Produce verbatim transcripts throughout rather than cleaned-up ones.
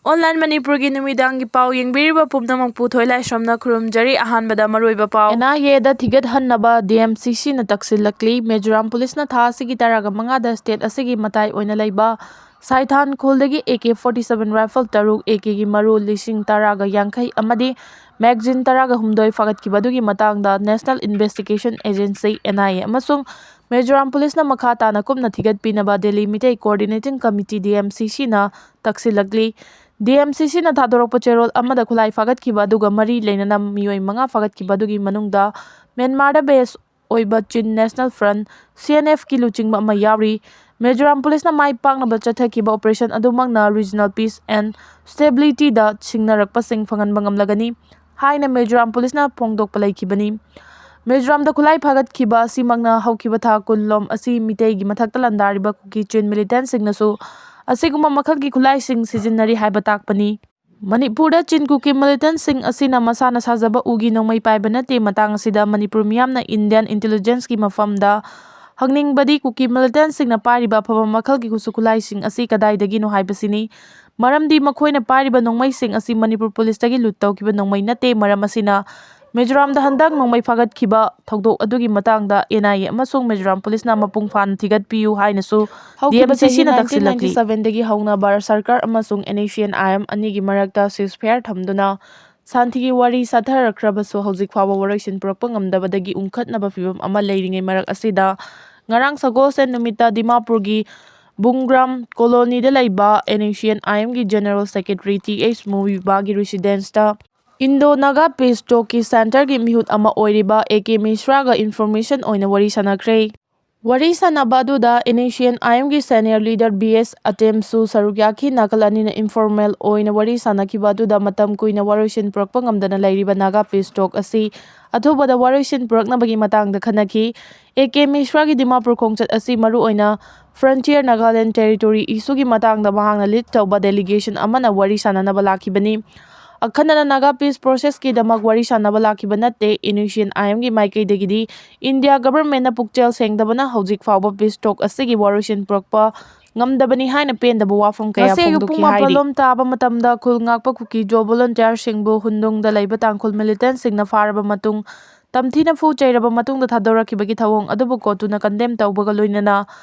Online ꯃꯅꯤꯄꯨꯔꯒꯤ ꯅꯨꯃꯤꯗꯥꯡꯒꯤ ꯄꯥꯎ ꯌꯦꯡꯕꯤꯔꯤꯕ ꯄꯨꯝꯅꯃꯛꯄꯨ ꯊꯣꯏꯂꯥꯏꯁ꯭ꯔꯝꯅ ꯈꯨꯔꯨꯝꯖꯔꯤ꯫ ꯑꯍꯥꯟꯕꯗ ꯃꯔꯨꯑꯣꯏꯕ ꯄꯥꯎ꯫ And I aid ꯊꯤꯒꯠꯍꯟꯅꯕ D M C ꯁꯤꯅ ꯇꯛꯁꯤꯜꯂꯛꯂꯤ꯫ ꯃꯤꯖꯣꯔꯥꯝ ꯄꯨꯂꯤꯁꯅ ꯊꯥ ꯑꯁꯤꯒꯤ ꯇꯔꯥꯒ ꯃꯉꯥꯗ ꯁ꯭ꯇꯦꯠ ꯑꯁꯤꯒꯤ ꯃꯇꯥꯏ ꯑꯣꯏꯅ ꯂꯩꯕ ꯁꯥꯏꯊꯥꯟ ꯈꯨꯜꯗꯒꯤ A K forty seven rifle ꯇꯔꯨꯛ, ꯑꯦ ꯀꯦꯒꯤ ꯃꯔꯨ ꯂꯤꯁꯤꯡ ꯇꯔꯥꯒ ꯌꯥꯡꯈꯩ ꯑꯃꯗꯤ ꯃꯦꯒꯖꯤꯟ ꯇꯔꯥꯒ ꯍꯨꯝꯗꯣꯏ ꯐꯥꯒꯠꯈꯤꯕ ꯑꯗꯨꯒꯤ ꯃꯇꯥꯡꯗ National Investigation Agency, N I A, ꯑꯃꯁꯨꯡ ꯃꯤꯖꯣꯔꯥꯝ ꯄꯨꯂꯤꯁꯅ ꯃꯈꯥ ꯇꯥꯅ ꯀꯨꯞꯅ ꯊꯤꯒꯠꯄꯤꯅꯕ Delhi Meitei coordinating committee, D M C ꯁꯤꯅ ꯇꯛꯁꯤꯜꯂꯛꯂꯤ꯫ ꯗꯤ ꯑꯦꯝ ꯁꯤ ꯁꯤꯅ ꯊꯥꯗꯣꯔꯛꯄ ꯆꯦꯔꯣꯜ ꯑꯃꯗ ꯈꯨꯠꯂꯥꯏ ꯐꯥꯒꯠꯈꯤꯕ ꯑꯗꯨꯒ ꯃꯔꯤ ꯂꯩꯅꯅ ꯃꯤꯑꯣꯏ ꯃꯉꯥ ꯐꯥꯒꯠꯈꯤꯕ ꯑꯗꯨꯒꯤ ꯃꯅꯨꯡꯗ ꯃ꯭ꯌꯥꯟꯃꯥꯔꯗ ꯕꯦꯁ ꯑꯣꯏꯕ ꯆꯤꯟ ꯅꯦꯁꯅꯦꯜ ꯐ꯭ꯔꯟꯠ, ꯁꯤ ꯑꯦꯟ ꯑꯦꯐꯀꯤ ꯂꯨꯆꯤꯡꯕ ꯑꯃ ꯌꯥꯎꯔꯤ꯫ ꯃꯤꯖꯣꯔꯥꯝ ꯄꯨꯂꯤꯁꯅ ꯃꯥꯏ ꯄꯥꯛꯅꯕ ꯆꯠꯊꯈꯤꯕ ꯑꯣꯄꯔꯦꯁꯟ ꯑꯗꯨꯃꯛꯅ ꯔꯤꯖꯅꯦꯜ ꯄꯤꯁ ꯑꯦꯟ ꯁ꯭ꯇꯦꯕꯤꯂꯤꯇꯤꯗ ꯁꯤꯡꯅꯔꯛꯄꯁꯤꯡ ꯐꯪꯍꯟꯕ ꯉꯝꯂꯒꯅꯤ ꯍꯥꯏꯅ ꯃꯤꯖꯣꯔꯥꯝ ꯄꯨꯂꯤꯁꯅ ꯐꯣꯡꯗꯣꯛꯄ ꯂꯩꯈꯤꯕꯅꯤ꯫ ꯃꯤꯖꯣꯔꯥꯝꯗ ꯈꯨꯠꯂꯥꯏ ꯐꯥꯒꯠꯈꯤꯕ ꯑꯁꯤꯃꯛꯅ ꯍꯧꯈꯤꯕ ꯊꯥ ꯀꯨꯟ ꯂꯣꯝ ꯑꯁꯤ ꯃꯤꯇꯩꯒꯤ ꯃꯊꯛꯇ ꯂꯥꯟꯗꯥꯔꯤꯕ ꯀꯨꯀꯤ ꯆꯤꯟ ꯃꯤꯂꯤꯇꯦꯟꯠꯁꯤꯡꯅꯁꯨ ꯑꯁꯤꯒꯨꯝꯕ ꯃꯈꯜꯒꯤ ꯈꯨꯠꯂꯥꯏꯁꯤꯡ ꯁꯤꯖꯤꯟꯅꯔꯤ ꯍꯥꯏꯕ ꯇꯥꯛꯄꯅꯤ꯫ ꯃꯅꯤꯄꯨꯔꯗ ꯆꯤꯟ ꯀꯨꯀꯤ ꯃꯤꯂꯤꯇꯦꯟꯠꯁꯤꯡ ꯑꯁꯤꯅ ꯃꯁꯥꯅ ꯁꯥꯖꯕ ꯎꯒꯤ ꯅꯣꯡꯃꯩ ꯄꯥꯏꯕ ꯅꯠꯇꯦ꯫ ꯃꯇꯥꯡ ꯑꯁꯤꯗ ꯃꯅꯤꯄꯨꯔ ꯃꯤꯌꯥꯝꯅ ꯏꯟꯗꯤꯌꯟ ꯏꯟꯇꯦꯂꯤꯖꯦꯟꯁꯀꯤ ꯃꯐꯝꯗ ꯍꯪꯅꯤꯡꯕꯗꯤ ꯀꯨꯀꯤ ꯃꯤꯂꯤꯇꯦꯟꯠꯁꯤꯡꯅ ꯄꯥꯏꯔꯤꯕ ꯑꯐꯕ ꯃꯈꯜꯒꯤ ꯈꯨꯠꯁꯨ ꯈꯨꯠꯂꯥꯏꯁꯤꯡ ꯑꯁꯤ ꯀꯗꯥꯏꯗꯒꯤꯅꯣ ꯍꯥꯏꯕꯁꯤꯅꯤ꯫ ꯃꯔꯝꯗꯤ ꯃꯈꯣꯏꯅ ꯄꯥꯏꯔꯤꯕ ꯅꯣꯡꯃꯩꯁꯤꯡ ꯑꯁꯤ ꯃꯅꯤꯄꯨꯔ ꯄꯨꯂꯤꯁꯇꯒꯤ ꯂꯨꯠ ꯇꯧꯈꯤꯕ ꯅꯣꯡꯃꯩ ꯅꯠꯇꯦ꯫ ꯃꯔꯝ ꯑꯁꯤꯅ ꯃꯤꯖꯣꯔꯥꯝꯗ ꯍꯟꯗꯛ ꯅꯣꯡꯃꯩ ꯐꯥꯒꯠꯈꯤꯕ ꯊꯧꯗꯣꯛ ꯑꯗꯨꯒꯤ ꯃꯇꯥꯡꯗ ꯑꯦꯟ ꯑꯥꯏ ꯑꯦ ꯑꯃꯁꯨꯡ ꯃꯤꯖꯣꯔꯥꯝ ꯄꯨꯂꯤꯁꯅ ꯃꯄꯨꯡ ꯐꯥꯅ ꯊꯤꯒꯠꯄꯤꯌꯨ ꯍꯥꯏꯅꯁꯨ ꯗꯤ ꯑꯦꯝ ꯁꯤ ꯁꯤꯅ ꯇꯛꯁꯤꯜꯂꯛꯂꯤ꯫ ꯍꯧꯈꯤꯕ ꯆꯍꯤ ꯅꯥꯏꯟꯇꯤꯟ ꯅꯥꯏꯟꯇꯤ ꯁꯚꯦꯟꯗꯒꯤ ꯍꯧꯅ ꯚꯥꯔꯠ ꯁꯔꯀꯥꯔ ꯑꯃꯁꯨꯡ ꯑꯦꯟ ꯑꯦ ꯁꯤ ꯑꯦꯟ ꯑꯥꯏ ꯑꯦꯝ ꯑꯅꯤꯒꯤ ꯃꯔꯛꯇ ceasefire ꯊꯝꯗꯨꯅ ꯁꯥꯟꯇꯤꯒꯤ ꯋꯥꯔꯤ ꯁꯥꯊꯔꯛꯈ꯭ꯔꯕꯁꯨ, ꯍꯧꯖꯤꯛ ꯐꯥꯎꯕ ꯋꯥꯔꯣꯏꯁꯤꯟ ꯄꯨꯔꯛꯄ ꯉꯝꯗꯕꯗꯒꯤ ꯎꯪꯈꯠꯅꯕ ꯐꯤꯚꯝ ꯑꯃ ꯂꯩꯔꯤꯉꯩ ꯃꯔꯛ ꯑꯁꯤꯗ, ꯉꯔꯥꯡ ꯁꯒꯣꯜꯁꯦꯟ ꯅꯨꯃꯤꯠꯇ ꯗꯤꯃꯥꯄꯨꯔꯒꯤ ꯕꯨꯡꯒ꯭ꯔꯥꯝ ꯀꯣꯂꯣꯅꯤꯗ ꯂꯩꯕ ꯑꯦꯟ ꯑꯦ ꯁꯤ ꯑꯦꯟ ꯑꯥꯏ ꯑꯦꯝꯒꯤ ꯖꯦꯅꯔꯦꯜ ꯁꯦꯀ꯭ꯔꯦꯇꯔꯤ ꯇꯤ ꯑꯩꯆ ꯃꯨꯕꯤꯕꯥꯒꯤ ꯔꯤꯁꯤꯗꯦꯟꯁꯇ ꯏꯟꯗꯣ ꯅꯥꯒꯥ ꯄꯤꯁ ꯇꯣꯛꯀꯤ ꯁꯦꯟꯇꯔꯒꯤ ꯃꯤꯍꯨꯠ ꯑꯃ ꯑꯣꯏꯔꯤꯕ ꯑꯦ ꯀꯦ ꯃꯤꯁ꯭ꯔꯥꯒ ꯏꯟꯐꯣꯔꯃꯦꯁꯟ ꯑꯣꯏꯅ ꯋꯥꯔꯤ ꯁꯥꯅꯈ꯭ꯔꯦ꯫ ꯋꯥꯔꯤ ꯁꯥꯅꯕ ꯑꯗꯨꯗ ꯑꯦꯟ ꯑꯦ ꯁꯤ ꯑꯦꯟ ꯑꯥꯏ ꯑꯦꯝꯒꯤ ꯁꯦꯅꯤꯌꯔ ꯂꯤꯗꯔ ꯕꯤ ꯑꯦꯁ ꯑꯇꯦꯝꯁꯨ ꯁꯔꯨꯛ ꯌꯥꯈꯤ꯫ ꯅꯥꯀꯜ ꯑꯅꯤꯅ ꯏꯟꯐꯣꯔꯃꯦꯜ ꯑꯣꯏꯅ ꯋꯥꯔꯤ ꯁꯥꯅꯈꯤꯕ ꯑꯗꯨꯗ ꯃꯇꯝ ꯀꯨꯏꯅ ꯋꯥꯔꯣꯏꯁꯤꯟ ꯄꯨꯔꯛꯄ ꯉꯝꯗꯅ ꯂꯩꯔꯤꯕ ꯅꯥꯒꯥ ꯄꯤꯁ ꯇꯣꯛ ꯑꯁꯤ ꯑꯊꯨꯕꯗ ꯋꯥꯔꯣꯏꯁꯤꯟ ꯄꯨꯔꯛꯅꯕꯒꯤ ꯃꯇꯥꯡꯗ ꯈꯟꯅꯈꯤ꯫ ꯑꯦ ꯀꯦ ꯃꯤꯁ꯭ꯔꯥꯒꯤ ꯗꯤꯃꯥꯄꯨꯔ ꯈꯣꯡꯆꯠ ꯑꯁꯤ ꯃꯔꯨꯑꯣꯏꯅ Frontier Nagaland Territory ꯏꯁꯨꯒꯤ ꯃꯇꯥꯡꯗ ꯃꯍꯥꯛꯅ ꯂꯤꯗ ꯇꯧꯕ ꯗꯦꯂꯤꯒꯦꯁꯟ ꯑꯃꯅ ꯋꯥꯔꯤ ꯁꯥꯅꯅꯕ ꯂꯥꯛꯈꯤꯕꯅꯤ꯫ ꯑꯈꯟꯅꯅ ꯅꯥꯒꯥ ꯄꯤꯁ ꯄ꯭ꯔꯣꯁꯦꯁꯀꯤꯗꯃꯛ ꯋꯥꯔꯤ ꯁꯥꯅꯕ ꯂꯥꯛꯈꯤꯕ ꯅꯠꯇꯦ꯫ ꯑꯦꯟ ꯑꯦ ꯁꯤ ꯑꯦꯟ ꯑꯥꯏ ꯑꯦꯝꯒꯤ ꯃꯥꯏꯀꯩꯗꯒꯤꯗꯤ ꯏꯟꯗꯤꯌꯥ ꯒꯚꯔꯟꯃꯦꯟꯠꯅ ꯄꯨꯛꯆꯦꯜ ꯁꯦꯡꯗꯕꯅ ꯍꯧꯖꯤꯛ ꯐꯥꯎꯕ ꯄꯤꯁ ꯇꯣꯛ ꯑꯁꯤꯒꯤ ꯋꯥꯔꯣꯏꯁꯤꯟ ꯄꯨꯔꯛꯄ ꯉꯝꯗꯕꯅꯤ ꯍꯥꯏꯅ ꯄꯦꯟꯗꯕ ꯋꯥꯐꯝ ꯀꯌꯥ ꯉꯁꯤ ꯑꯌꯨꯛ ꯐꯣꯡꯗꯣꯛꯈꯤ ꯄꯨꯡ ꯃꯥꯄꯜ ꯍꯥꯏꯔꯤ꯫ ꯂꯣꯝ ꯇꯥꯕ ꯃꯇꯝꯗ ꯈꯨꯜ ꯉꯥꯛꯄ ꯀꯨꯀꯤ ꯖꯣ volunteerꯁꯤꯡꯕꯨ ꯍꯨꯟꯗꯨꯡꯗ ꯂꯩꯕ ꯇꯥꯡꯈꯨꯜ militantꯁꯤꯡꯅ ꯐꯥꯔꯕ ꯃꯇꯨꯡ, ꯇꯝꯊꯤꯅ ꯐꯨ ꯆꯩꯔꯕ ꯃꯇꯨꯡꯗ ꯊꯥꯗꯣꯔꯛꯈꯤꯕꯒꯤ ꯊꯧꯑꯣꯡ ꯑꯗꯨꯕꯨ ꯀꯣꯔꯠꯇꯨꯅ condemn ꯇꯧꯕꯒ ꯂꯣꯏꯅꯅ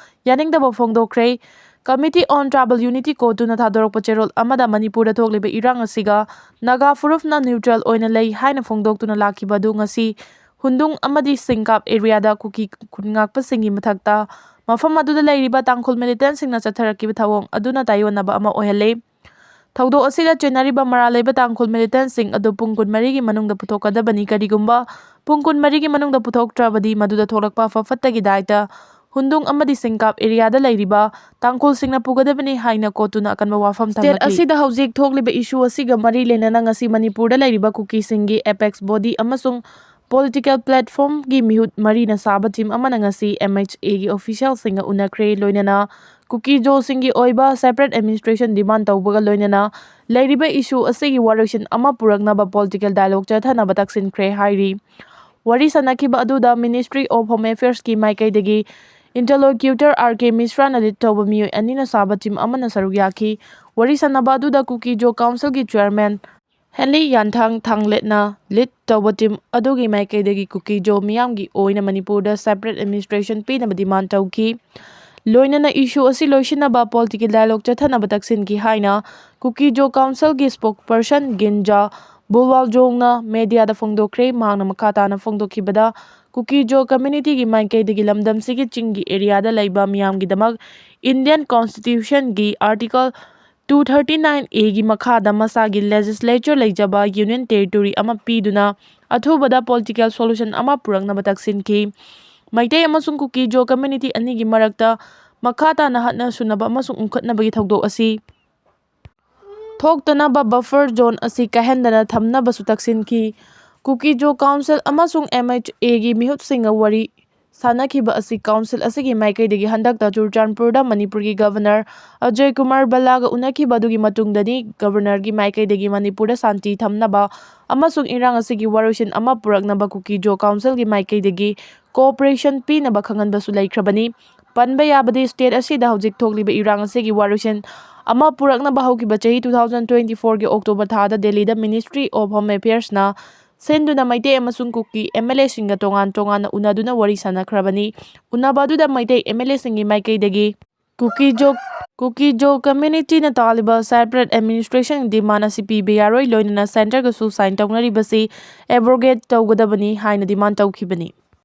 ꯌꯥꯅꯤꯡꯗꯕ ꯐꯣꯡꯗꯣꯛꯈ꯭ꯔꯦ꯫ Committee on Tribal Unity ꯀꯣꯔꯠꯇꯨꯅ ꯊꯥꯗꯣꯔꯛꯄ ꯆꯦꯔꯣꯜ ꯑꯃꯗ ꯃꯅꯤꯄꯨꯔꯗ ꯊꯣꯛꯂꯤꯕ ꯏꯔꯥꯡ ꯑꯁꯤꯒ ꯅꯥꯒꯥ ꯐꯨꯔꯨꯞꯅ neutral ꯑꯣꯏꯅ ꯂꯩ ꯍꯥꯏꯅ ꯐꯣꯡꯗꯣꯛꯇꯨꯅ ꯂꯥꯛꯈꯤꯕ ꯑꯗꯨ ꯉꯁꯤ ꯍꯨꯟꯗꯨꯡ ꯑꯃꯗꯤ ꯁꯤꯡꯀꯥꯞ areaꯗ ꯀꯨꯀꯤ ꯈꯨꯟ ꯉꯥꯛꯄꯁꯤꯡꯒꯤ ꯃꯊꯛꯇ ꯃꯐꯝ ꯑꯗꯨꯗ ꯂꯩꯔꯤꯕ ꯇꯥꯡꯈꯨꯜ militantꯁꯤꯡꯅ ꯆꯠꯊꯔꯛꯈꯤꯕ ꯊꯧꯑꯣꯡ ꯑꯗꯨꯅ ꯇꯥꯏꯑꯣꯟꯅꯕ ꯑꯃ ꯑꯣꯏꯍꯜꯂꯦ꯫ ꯊꯧꯗꯣꯛ ꯑꯁꯤꯗ ꯆꯦꯟꯅꯔꯤꯕ ꯃꯔꯥꯜ ꯂꯩꯕ ꯇꯥꯡꯈꯨꯜ militantꯁꯤꯡ ꯑꯗꯨ ꯄꯨꯡ ꯀꯨꯟꯃꯔꯤꯒꯤ ꯃꯅꯨꯡꯗ ꯄꯨꯊꯣꯛꯀꯗꯕꯅꯤ꯫ ꯀꯔꯤꯒꯨꯝꯕ ꯄꯨꯡ ꯀꯨꯟꯃꯔꯤꯒꯤ ꯃꯅꯨꯡꯗ ꯄꯨꯊꯣꯛꯇ꯭ꯔꯕꯗꯤ ꯃꯗꯨꯗ ꯊꯣꯛꯂꯛꯄ ꯑꯐ ꯐꯠꯇꯒꯤ ꯗꯥꯏꯇ ꯍꯨꯟꯗꯨꯡ ꯑꯃꯗꯤ ꯁꯤꯡꯀꯥꯞ areaꯗ ꯂꯩꯔꯤꯕ ꯇꯥꯡꯈꯨꯜꯁꯤꯡꯅ ꯄꯨꯒꯗꯕꯅꯤ ꯍꯥꯏꯅ ꯀꯣꯔꯠꯇꯨꯅ ꯑꯀꯟꯕ ꯋꯥꯐꯝ state ꯊꯝꯂꯛꯂꯤ꯫ ꯑꯁꯤꯗ ꯍꯧꯖꯤꯛ ꯊꯣꯛꯂꯤꯕ issue ꯑꯁꯤꯒ ꯃꯔꯤ ꯂꯩꯅꯅ ꯉꯁꯤ ꯃꯅꯤꯄꯨꯔꯗ ꯂꯩꯔꯤꯕ ꯀꯨꯀꯤꯁꯤꯡꯒꯤ apex body ꯑꯃꯁꯨꯡ political platformꯒꯤ ꯃꯤꯍꯨꯠ ꯃꯔꯤꯅ ꯁꯥꯕ team ꯑꯃꯅ ꯉꯁꯤ MHAꯒꯤ officialꯁꯤꯡꯒ ꯎꯅꯈ꯭ꯔꯦ꯫ ꯂꯣꯏꯅꯅ ꯀꯨꯀꯤ ꯖꯣꯁꯤꯡꯒꯤ ꯑꯣꯏꯕ separate administration demand ꯇꯧꯕꯒ ꯂꯣꯏꯅꯅ ꯂꯩꯔꯤꯕ issue ꯑꯁꯤꯒꯤ ꯋꯥꯔꯣꯏꯁꯤꯟ ꯑꯃ ꯄꯨꯔꯛꯅꯕ political dialogue ꯆꯠꯊꯅꯕ ꯇꯛꯁꯤꯟꯈ꯭ꯔꯦ ꯍꯥꯏꯔꯤ꯫ ꯋꯥꯔꯤ ꯁꯥꯟꯅꯈꯤꯕ ꯑꯗꯨꯗ Ministry of Home Affairsꯀꯤ ꯃꯥꯏꯀꯩꯗꯒꯤ interlocutor R K Mishraꯅ lead ꯇꯧꯕ ꯃꯤꯑꯣꯏ ꯑꯅꯤꯅ ꯁꯥꯕ team ꯑꯃꯅ ꯁꯔꯨꯛ ꯌꯥꯈꯤ꯫ ꯋꯥꯔꯤ ꯁꯥꯟꯅꯕ ꯑꯗꯨꯗ ꯀꯨꯀꯤ ꯖꯣ councilꯒꯤ chairman Henley ꯌꯥꯟꯊꯥꯡ ꯊꯥꯡꯂꯦꯠꯅ lead ꯇꯧꯕ team ꯑꯗꯨꯒꯤ ꯃꯥꯏꯀꯩꯗꯒꯤ ꯀꯨꯀꯤ ꯖꯣ ꯃꯤꯌꯥꯝꯒꯤ ꯑꯣꯏꯅ ꯃꯅꯤꯄꯨꯔꯗ separate administration ꯄꯤꯅꯕ demand ꯇꯧꯈꯤ꯫ ꯂꯣꯏꯅꯅ issue ꯑꯁꯤ ꯂꯣꯏꯁꯤꯟꯅꯕ political dialogue ꯆꯠꯊꯅꯕ ꯇꯛꯁꯤꯟꯈꯤ ꯍꯥꯏꯅ ꯀꯨꯀꯤ ꯖꯣ councilꯒꯤ spokesperson ꯒꯤꯟꯖꯥ ꯕꯨꯜꯋꯥꯜꯖꯣꯡꯅ mediaꯗ ꯐꯣꯡꯗꯣꯛꯈ꯭ꯔꯦ꯫ ꯃꯍꯥꯛꯅ ꯃꯈꯥ ꯇꯥꯅ ꯐꯣꯡꯗꯣꯛꯈꯤꯕꯗ, ꯀꯨꯀꯤ ꯖꯣ communityꯒꯤ ꯃꯥꯏꯀꯩꯗꯒꯤ ꯂꯝꯗꯝꯁꯤꯒꯤ ꯆꯤꯡꯒꯤ areaꯗ ꯂꯩꯕ ꯃꯤꯌꯥꯝꯒꯤꯗꯃꯛ Indian Constitutionꯒꯤ Article two thirty nine Aꯒꯤ ꯃꯈꯥꯗ ꯃꯁꯥꯒꯤ legislature ꯂꯩꯖꯕ union territory ꯑꯃ ꯄꯤꯗꯨꯅ ꯑꯊꯨꯕꯗ political solution ꯑꯃ ꯄꯨꯔꯛꯅꯕ ꯇꯛꯁꯤꯟꯈꯤ꯫ ꯃꯩꯇꯩ ꯑꯃꯁꯨꯡ ꯀꯨꯀꯤ ꯖꯣ community ꯑꯅꯤꯒꯤ ꯃꯔꯛꯇ ꯃꯈꯥ ꯇꯥꯅ ꯍꯠꯅ ꯁꯨꯅꯕ ꯑꯃꯁꯨꯡ ꯎꯪꯈꯠꯅꯕꯒꯤ ꯊꯧꯗꯣꯛ ꯑꯁꯤ ꯊꯣꯛꯇꯅꯕ buffer zone ꯑꯁꯤ ꯀꯥꯏꯍꯟꯗꯅ ꯊꯝꯅꯕꯁꯨ ꯇꯛꯁꯤꯟꯈꯤ꯫ ꯀꯨꯀꯤ ꯖꯣ council ꯑꯃꯁꯨꯡ MHAꯒꯤ ꯃꯤꯍꯨꯠꯁꯤꯡꯒ ꯋꯥꯔꯤ ꯁꯥꯟꯅꯈꯤꯕ ꯑꯁꯤ council ꯑꯁꯤꯒꯤ ꯃꯥꯏꯀꯩꯗꯒꯤ ꯍꯟꯗꯛꯇ ꯆꯨꯔꯆꯥꯟꯄꯨꯔꯗ ꯃꯅꯤꯄꯨꯔꯒꯤ governor ꯑꯖꯣꯏ ꯀꯨꯃꯥꯔ ꯚꯜꯂꯥꯒ ꯎꯅꯈꯤꯕ ꯑꯗꯨꯒꯤ ꯃꯇꯨꯡꯗꯅꯤ꯫ Governorꯒꯤ ꯃꯥꯏꯀꯩꯗꯒꯤ ꯃꯅꯤꯄꯨꯔꯗ ꯁꯥꯟꯇꯤ ꯊꯝꯅꯕ ꯑꯃꯁꯨꯡ ꯏꯔꯥꯡ ꯑꯁꯤꯒꯤ ꯋꯥꯔꯣꯏꯁꯤꯟ ꯑꯃ ꯄꯨꯔꯛꯅꯕ ꯀꯨꯀꯤ ꯖꯣ councilꯒꯤ ꯃꯥꯏꯀꯩꯗꯒꯤ cooperation ꯄꯤꯅꯕ ꯈꯪꯍꯟꯕꯁꯨ ꯂꯩꯈ꯭ꯔꯕꯅꯤ꯫ ꯄꯟꯕ ꯌꯥꯕꯗꯤ, ꯁ꯭ꯇꯦꯠ ꯑꯁꯤꯗ ꯍꯧꯖꯤꯛ ꯊꯣꯛꯂꯤꯕ ꯏꯔꯥꯡ ꯑꯁꯤꯒꯤ ꯋꯥꯔꯣꯏꯁꯤꯟ ꯑꯃ ꯄꯨꯔꯛꯅꯕ ꯍꯧꯈꯤꯕ ꯆꯍꯤ two thousand twenty fourꯒꯤ ꯑꯣꯛꯇꯣꯕꯔ ꯊꯥꯗ ꯗꯦꯜꯂꯤꯗ Ministry of Home Affairsꯅ ꯁꯤꯟꯗꯨꯅ ꯃꯩꯇꯩ ꯑꯃꯁꯨꯡ ꯀꯨꯀꯤ MLAꯁꯤꯡꯒ ꯇꯣꯉꯥꯟ ꯇꯣꯉꯥꯟꯅ ꯎꯅꯗꯨꯅ ꯋꯥꯔꯤ ꯁꯥꯟꯅꯈ꯭ꯔꯕꯅꯤ꯫ ꯎꯅꯕ ꯑꯗꯨꯗ ꯃꯩꯇꯩ MLAꯁꯤꯡꯒꯤ ꯃꯥꯏꯀꯩꯗꯒꯤ ꯀꯨꯀꯤꯖꯣ ꯀꯨꯀꯤꯖꯣ communityꯅ ꯇꯥꯜꯂꯤꯕ separate administration demand ꯑꯁꯤ ꯄꯤꯕ ꯌꯥꯔꯣꯏ, ꯂꯣꯏꯅꯅ centreꯒꯁꯨ sign ꯇꯧꯅꯔꯤꯕꯁꯤ abrogate ꯇꯧꯒꯗꯕꯅꯤ ꯍꯥꯏꯅ demand ꯇꯧꯈꯤꯕꯅꯤ꯫